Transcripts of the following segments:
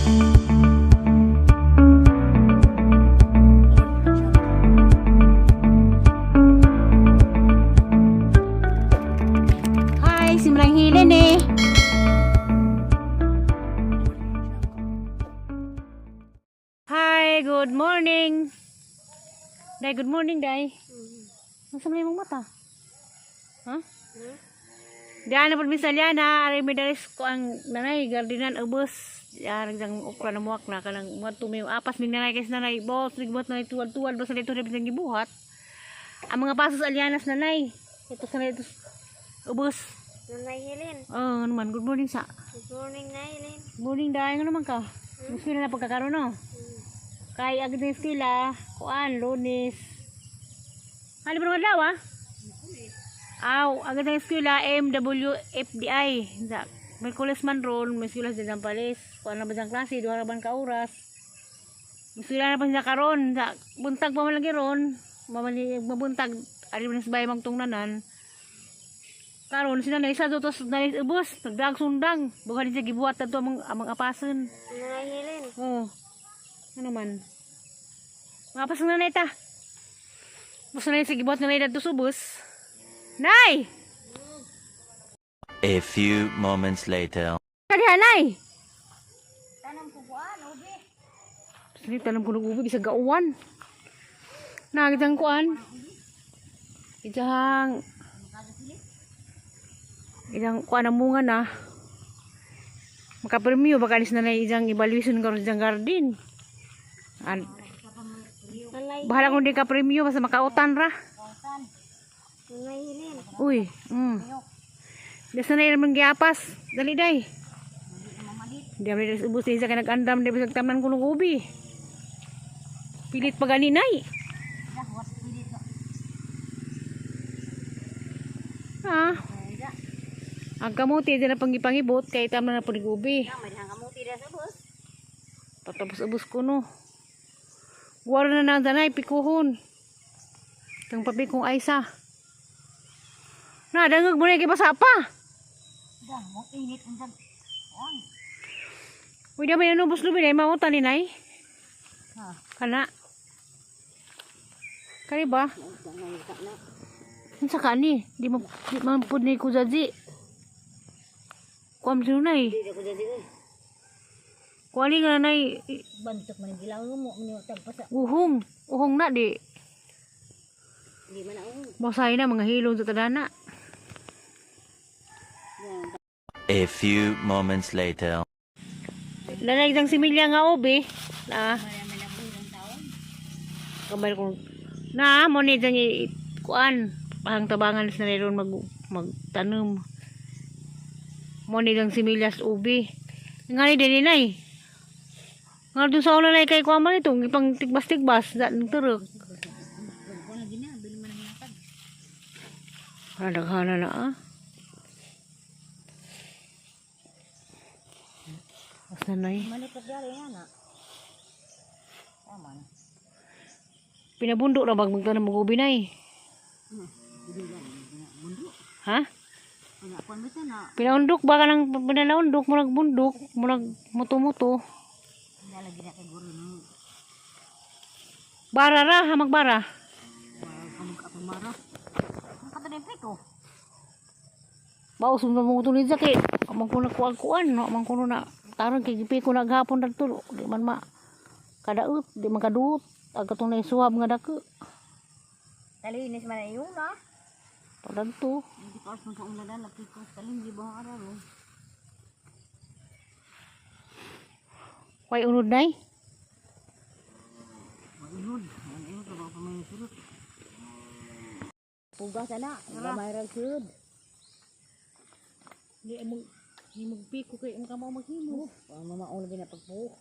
Hi, si Manang Helen eh. Hi, good morning. Day, good morning, Day. Ang sama imong mata? Ha? Diyan na po misalyana, aray may daris ko ang nanay, gardinan, ubos. Diyan, nagdang okra na muwak na, kanang mga tumiyo. Apas, mig nanay, kasi nanay, boss, nagbuhat nanay, tuwad-tuwad, basta dito na bitang gibuhat. Ang mga pasos alyanas nanay. Ito sa ito, ubos. Nanay Helen. Oh, ano man, good morning sa. Good morning, Nay Helen. Good morning, Day. Ano naman ka? Gusto na pagkakaroon, no? Kay agad na eskwela, kuan, Lunes. Ano ba naman daw, ah? Aw, agad na eskwela, MWFDI. Sa Merkules man ron, may eskwela sa Zampales. Kuan na ba siyang klase, duha ra ban ka oras. May eskwela na pa siya karon, sa buntag pa man lagi ron. Mamali mabuntag, ari man sa bahay magtungnanan. Karon sila na isa do tos na ubos, nagdag sundang. Bukan siya gibuhat adto amang apasen. Nanay Helen. Oo. Ano man? Mapas na nanay ta. Basta na yung gibuhat na nanay dito subos. Nay! A few moments later. Kadiha, nay! Tanong ko kuan, ubi. Basta na tanong ko ng ubi, bisag gauwan. Nakitang kuan. Itang... Itang kuan ang bunga na. Makapremyo, baka alis na na isang evaluation karon sa garden. An Nanay, bahala kung di ka premyo, basta makautan ra. Nanay Helen. Uy. Basta na naman giapas. Dali day. Di man dali ubos isa kay nag-andam di bisag tamnan ko ng ubi. Pilit pa gani nay. Ha? Ang kamuti di na pangipangibot kay tamnan na po ng ubi. May dihang kamuti da sa bus. Patapos ubos ko no. Guwaro na nang tanay pikuhon. Tang papikong aysa. Na dangag mo na kay basa pa. Da, mo init unsa. Kuan. Uy, di may nanubos lubi na mautan ni nay. Ha. Kana. Kani ba? Nanay ka na. Unsa ka ni? Di mo di man pud ni kujaji. Kuam sinunay. Di ko jadi oy. Kuali nga nay Bantok man gilaw mo minyo tagpasa. uhong. Uhong na di. Di man ako. Bosay na mga hilong sa tadana. A few moments later. Lanay isang similya nga obi. Na. Kabal ko. Na mo ni dyan kuan. Pahang tabangan sa ron mag magtanom. Mo ni dyan similyas ubi. Nga ni dili nay. Nga dun sa una nay kay kuan man ito. Ipang tigbas-tigbas. Da, ng turok. Kuan lagi na, bili man ang hatag. Nadaghana na ah. Basta nay. Malikot diri na. Tama na. Pinabundo na bag magtanom og ubi nay. Ha? Ana kuan bitaw na. Pinaundok ba ka ng pinalaundok, murag bundok, murag muto-muto. Wala lagi na kay guro no. Bara ra, hamag bara. Wala ka magkapamara. Ang katong piko. Baos mo mo tuloy sa kay amang kuno kuan kuan no, amang kuno na taron kay gipiko na gahapon dadto, di man ma kadaot, di man kaduot. Ag katong na suhab nga dako. Talinis man ayo na. Padadto. Hindi pa sa una na piko talin di ba araw. Way unod nay. Unod, unod ba pa may surot. Pugas ana, gamay ra sud. Di mo ni mo piko kay ang kamao maghimo. Oh, mamaon lagi na pagbuok.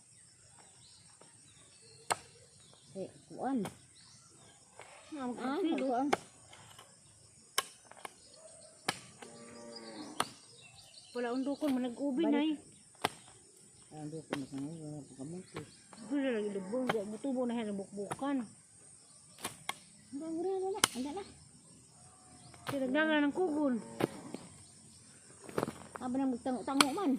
Eh, kuan. Ah, kuan. Wala undukon man nag-ubi nay. Ando ko na kanay wala pa kamuti. Wala lagi lubong, di mo tubo na yan bukbukan. Anda anda na, anda na. Tinagdangan ng kugon. Aba nang magtango-tango man.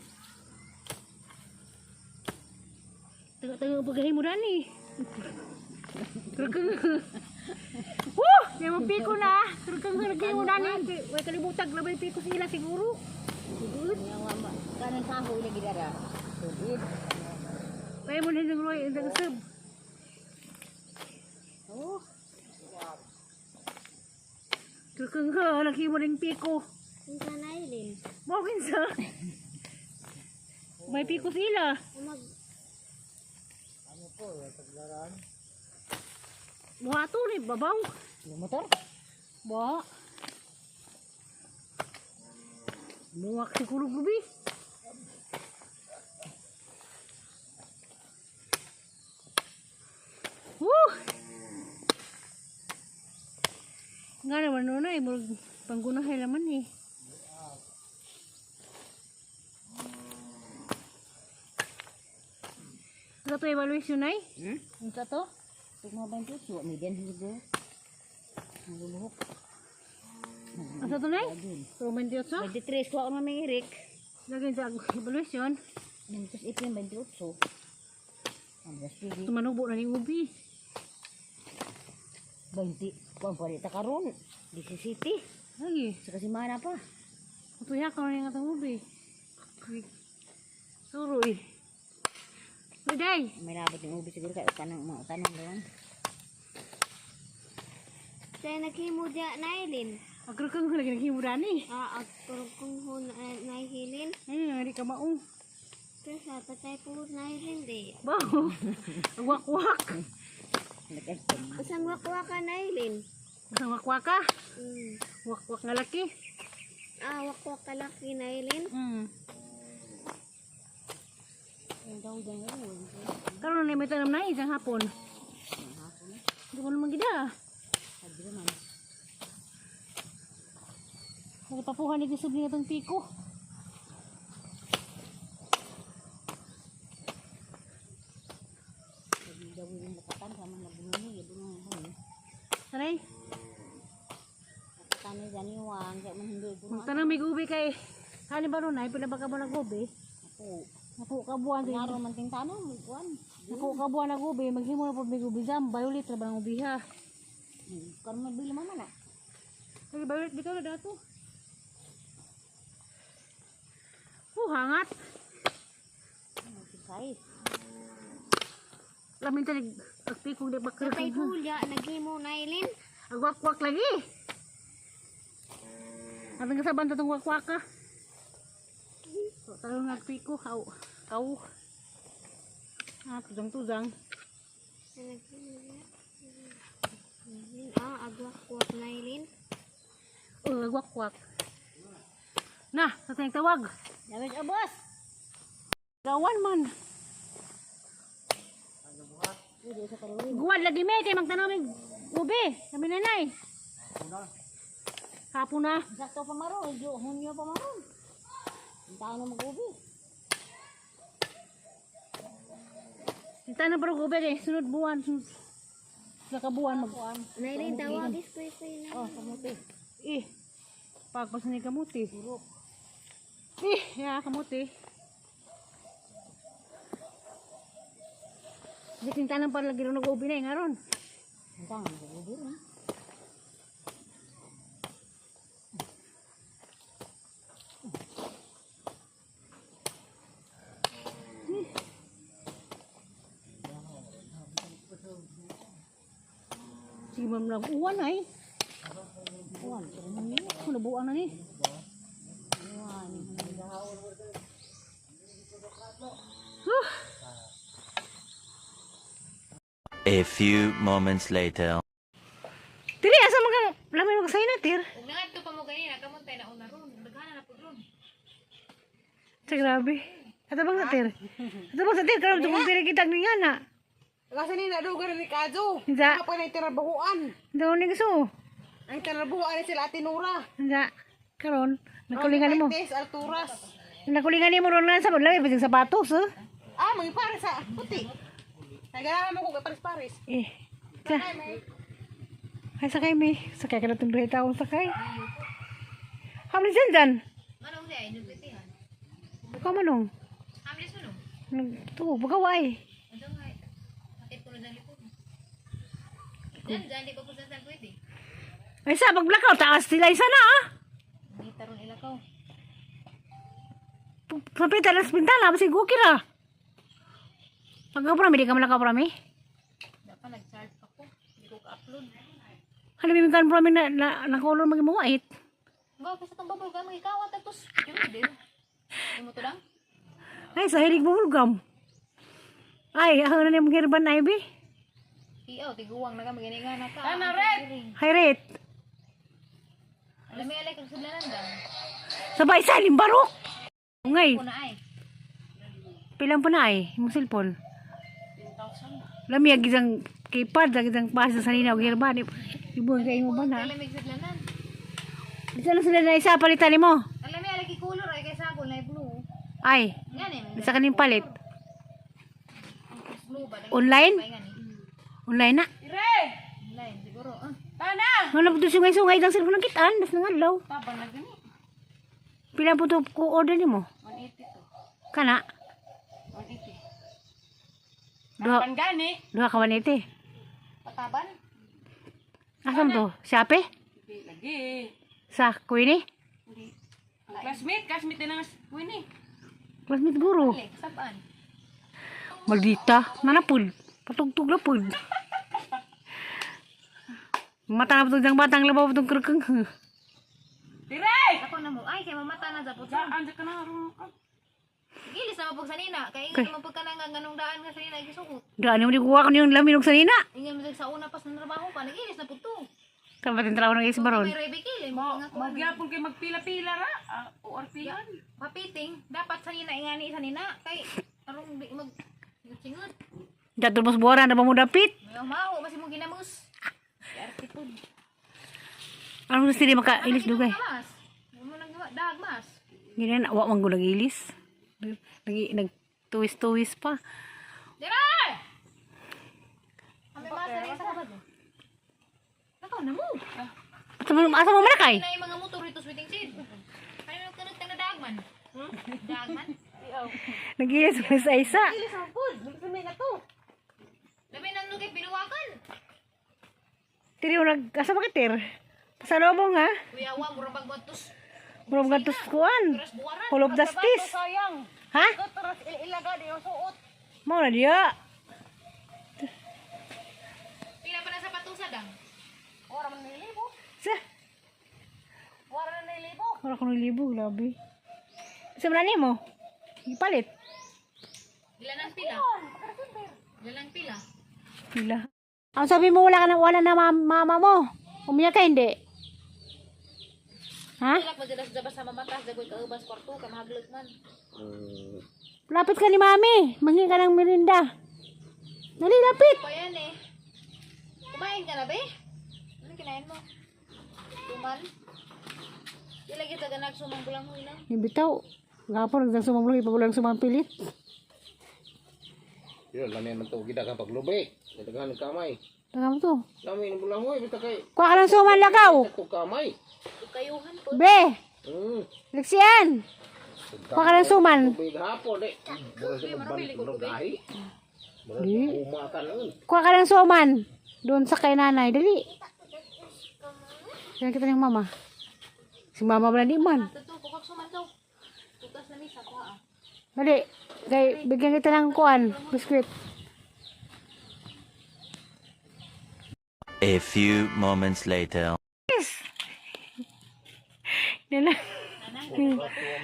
Taga-taga pagkahin mo dani. Turkang. Woo! May mga piko na. Turkang nagkahin mo dani. Way kalibutag labay piko sila siguro. Kanan kahoy lagi dara. Tubig. Way mo na yung roy ang sub. Oh, Turkang ka naghimo ning piko. Kinsa na ilin? Mo kinsa. May piko sila. Mag Buhato ni babaw. yung motor. Ba. Muwak siguro gabi. Woo! Nga naman noon ay, murag panggunahay laman eh. Ano to evaluation ay? Hmm? Ano to? Tugma 28, may din higo. Naguluhok. Ano to nay? Roman Diyos? 23 ko ako may Eric. Lagyan sa evaluation. Mintos ipin 28. Ang sige. Tumanubo na ni Ubi. 20. Kuan pa ta karon. 17. Ay, Sa kasimana pa. matuya ka na yung atong ubi. Ay, suro eh. Uy, day! May nabot yung ubi siguro kay tanong mga tanong doon. Sa naghimo diya na ilin. Agro kang lagi naghimura ni. Ah, agkurong ho na nahilin. Ay, hindi ka maong. Pero sa patay po nahilin di. Baho. Ang wakwak. Nag-extend. Usang wakwa ka nahilin. Ang wakwak ka. Wakwak nga laki. Ah, wakwa ka laki nahilin. Karon na may tanam na isang hapon. Hindi ko naman gida. Sabi naman. Nagpapuhan ni Gisub niya itong piko. Sabi daw yung lakatan sa mga bununi, bununi kami. Taray, Lakatan ni Daniwang, kaya man hindi ko. magtanong may gubi kay Hani ba nun ay pila ba ka mo nag-ubi? Ako. Naku ka buwan din. Ngaro man ting tanong, kuan. Naku ka buwan nag ubi, maghimo na po may ubi jam, violet ra ba ang ubi ha? Karon magbili mama na. Kay violet dito na dato. Oh, hangat. Say. Lamin talig agpikog di bakar. Patay po diya naghimo nahilin. Ang wakwak lagi. Atang kasaban tatong wakwak ka. So, talong nagpiko, kaw, kaw. Ah, tuzang tuzang. Sa naghimo diya. Nahilin. Ah, agwakwak nahilin. Oh, wakwak. Na, sa tayong tawag. Damage abos. Gawan man. Guwan lagi me kay magtanaw mig ube. Kami nanay. Hapon na. Sakto pa maro, jo hunyo pa maro. Ang tao na mag-ubi. Tanong pero ube kay sunod buwan. Sunod, sa kabuan mag Nahilin tawag is ko na. Oh, kamuti. Eh, pagpas ni kamuti. Eh, ya kamuti. Kasi tanong para lagi ron nag-ubi na eh, ngaron. Ang tao na mag-ubi ron. Sige ma'am lang, uwan ay. Uwan, Uwan, nabuang na ni. uwan. Huh. A few moments later. Dili, asa mga lamay mo kasay na, tir? Ug nangadto pa mo ganina, kamuntay na una ron. Daghana na pud ron. Sa grabe. Ato bang sa tir? Ato bang sa tir? Karon tungkol tiri kitag ni nga na. Kasi ni nadugan ni Kajo. Unsa? Ako na tinabuhuan. Daw ni gusto. Ang tinabuhuan ni sila Ate Nora. Unsa? Karon, nagkulingan nimo. Tes Alturas. Nakulingan nimo ron nga sa lamay bisag sapatos, oh. Ah, mga pares sa puti. Nagalaman mo kung pares-pares. Eh. Sa. Ay sakay mi. Sakay ka na itong duhay taong sakay. Hamli dyan dyan. Manong di ay nagpitihan. Ikaw manong. Hamlis mo no. Nagtuo, pagkaway. Ano nga Diyan, diyan, di pa po sa pwede. Ay sa pag-blackout, taas sila isa na ah. Hindi taron ilakaw. Sa pita las pintana, basig okay ra. Pag prami, di ka malakaw prami. Dapat nag-charge ako. Hindi ko ka-upload. Ano may kan prami na na, na color maging white. Ba, kasi itong bubble gum, ikaw tapos yun din. Hindi mo to lang? Ay, sa hilig bubblegum. Ay, ako na niyang girban, Ivy. Iyaw, tiguwang na ka, maganinga na ka. Tana, Red! Hi, Ret. Alam mo, alay kag sudlanan daw. Sabay sa limbarok. Ngay, Kuna ay. pilang pa na ay, imong cellphone. Lami ang isang keypad, ang isang pasa sa nina, og girban. Ibuhan kay mo ba na? Alam mo, sudlanan. Isa lang sila na isa palitan nimo. Alam mo, alay color ay kaysa ako na blue. Ay, Nga ni, isa kaning palit. blue ba? Online? Ay nga ni. Online na. Dire! Online siguro. Ah. Tana! Wala po sungay-sungay ang cellphone ng kitaan, mas nangadlaw. Tabang na gani. Pila po to ko order nimo? 180 to. Kana, 180. duha, Pan gani. duha ka 180. Pataban? Asam to? Shopee? Hindi lagi. Sa Queenie? Hindi. Ang classmate, classmate din ang Queen eh. Classmate guro. Alay, kasabaan. Maldita. Nanapod. Patugtog na pod. Mata na patugtog ng batang labaw patong krukeng. Dire! Ako na mo. Ay, kay mamata na zapot. Saan ka na ron ka? Gilis na mapag sanina. Kay Kay. ingat mo pagka nang ganong daan nga sanina gisuot. Daan mo di kuha ko niyong lamin og sanina. Ingat mo sa una pas ng trabaho pa nagilis na pud to. Kabatin trabaho ng is baron. May rebekil eh. Mo, Nga ko. magyapon kay magpila-pila ra. Ah, ORP-han. Papiting, dapat sanina ingani sanina kay arong di mag singot. Dato mas buwaran na ba mo dapit? May maho mas imong ginamos. Arte pud. Ano gusto niya makailis dugay? Mas. Mo nang dag mas. Ganyan, wa man ko nag-ilis. Nag, nag tuwis-tuwis pa. Dira! Kami mas na sa kabad. Nakaw na mo. Asa mo man kay? Na yung mga motor dito sweeting seed. Ano nang kanag tang dagman? Dagman? Nag-ilis pa sa isa. Labi nang kay pinuwakan. Tiri mo nag, asa ba kitir? Pasalubong ha? Kuya wa murag bagwatos. Murag gatos kuan. Teras buwaran. Full of justice. Sayang. Ha? Teras ilaga di yung suot. Mao na diya. Pila pa na sa patusa dang. Ora man nilibo. Sa, Ora na nilibo. wala ko nilibo, grabe. Sa man mo? Ipalit. Dila nang pila. Dila nang pila. Pila. Ang sabi mo wala ka na wala na mama mo. Umiyak ka hindi? Ha? Wala pa dila sa sa mamatas dagoy kaubas kwarto ka mahaglot man. Lapit ka ni mami. Manghingi ka ng merinda. Dali, lapit. Pa yan eh. Kumain ka na be? Anong kinain mo? Tumal? Dila kita ganag sumang bulang huy lang. Yung bitaw. Gapon, nagdang sumamulong, ipabulang sumampilit. Yun, lami man to gida kang paglubi. Daghan ng kamay. Taka mo to. Lami ng bulangoy basta kay Kuha ka ng suman lakaw. ko kamay. Kayuhan po. Be, Lexian. Kuha ka ng suman. Lubi gahapon eh. Mura sa magbalik ng gahi. Mura Di. sa umakan nun. Kuha ka ng suman. Doon sa kay nanay. Dali. Kaya kita ng mama. Si mama wala di man. Tato kukak suman to. Tutas na misa kuha ah. Dali. Kay, bigyan kita ng kuan. Biskuit. A few moments later. Yan na.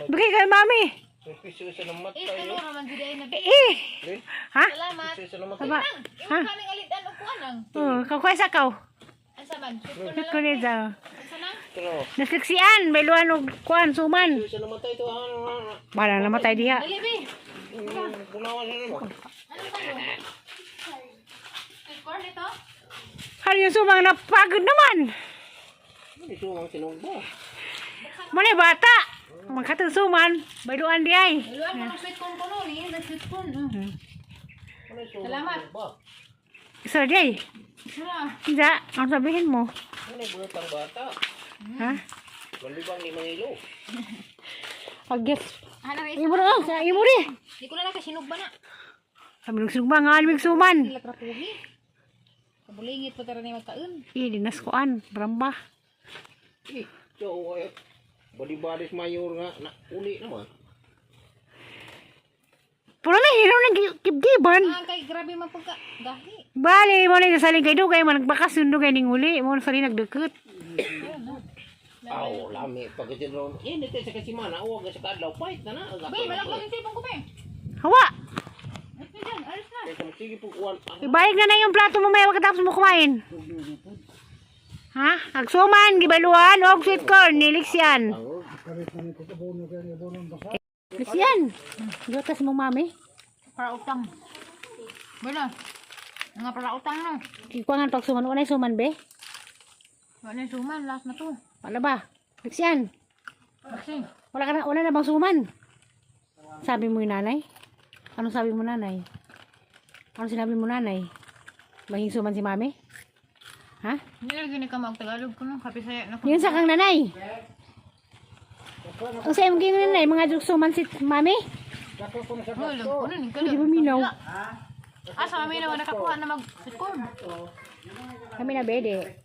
Bigay kay mami. Piso sa namatay. Eh, tulo raman jud ay na. Eh, eh. Ha? Salamat. Piso sa namatay. Aba. Imo kaming alitan og kuan ang. Oh, kakuha sa kaw. Ansa man? Shoot ko na lang. Kunin daw. Ansa na? Pero Nasliksian, may luan og kuan suman. piso sa namatay to. Ano ano. Bala namatay diha. Dali be. Kunawan sa nimo. Ano kayo? Sweet corn ito? Ano yung sumang napagod naman? Piso ang sinugbo. Muna bata. Magkatong suman, bayluan di ay. Luan ko ng sweet corn ko no, ni sweet corn. Salamat. Sir Jay, Sura. hindi, ang sabihin mo? Ano buhat ang bata? Ha? Malibang ni Mangilo. Agyas. Ano eh? Imo na, sa imo ri. Di ko na lang kasi ba na. Sabi ng sugma, nga alimig suman. Sila trapuhi. Kabulingit pa tara ni magkaon. Eh, dinaskuan. Bramba. Eh, so, eh, bali-balis mayor nga, na, uli naman. Puro na, hino nang kibgiban. Ah, kay grabe man pagka gahi. Bale, mo na saling kay dugay, man nagbakas yung dugay ning uli. Mo na saling nagdukot. Aw, lami. Pag kasi ron, eh, nito sa kasimana, huwag sa kadlaw, fight na na. Bay, malaglag yung tipong ko be. Hawa! Alis na dyan, alis na. Kaya sige po, kuwan. Ibalik na na yung plato mo maya pagkatapos mo kumain. Ha? Agsuman, gibaluan, og sweet corn, niliksyan. Liksyan. Gatas mo mami. Para utang. Wala. Nga para utang no. Kikuangan pag suman, unay suman be. Wala na yung suman, last na to. Wala ba? Liksyan. Kasi, Wala ka na, wala na bang suman? Sabi mo yung nanay? Ano sabi mo nanay? Ano sinabi mo nanay? Maging suman si mami? Ha? hindi lang gini ka mag-Tagalog ko no. Kape saya na ko. Yun sa kang nanay. Ang sa imong gingon nanay, mga jug suman si mami? Wala, kuno ni Hindi ba minaw? Ah, sa mami naman nakakuha na mag-sitcom. Kami na bede.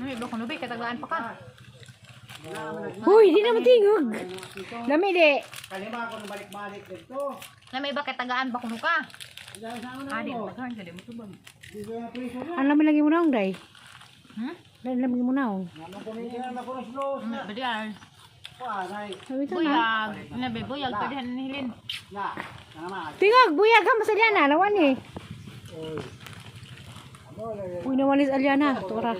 Nami ba kuno be katagaan pa ka. Huy, di na matingog. Lami de. Nami ba katagaan pa kuno ka? Ah, di mo tagaan dali mo tubag. Ang lami lagi mo naong, day. Hmm? Lami lami mo naong. Nami ba di ay? Sabi ito na. Buyag. Nabi buyag pwede hanihilin. Tingog, buyag ka, masalyana. Lawan eh. Uy, nawan is Aliana. Tora.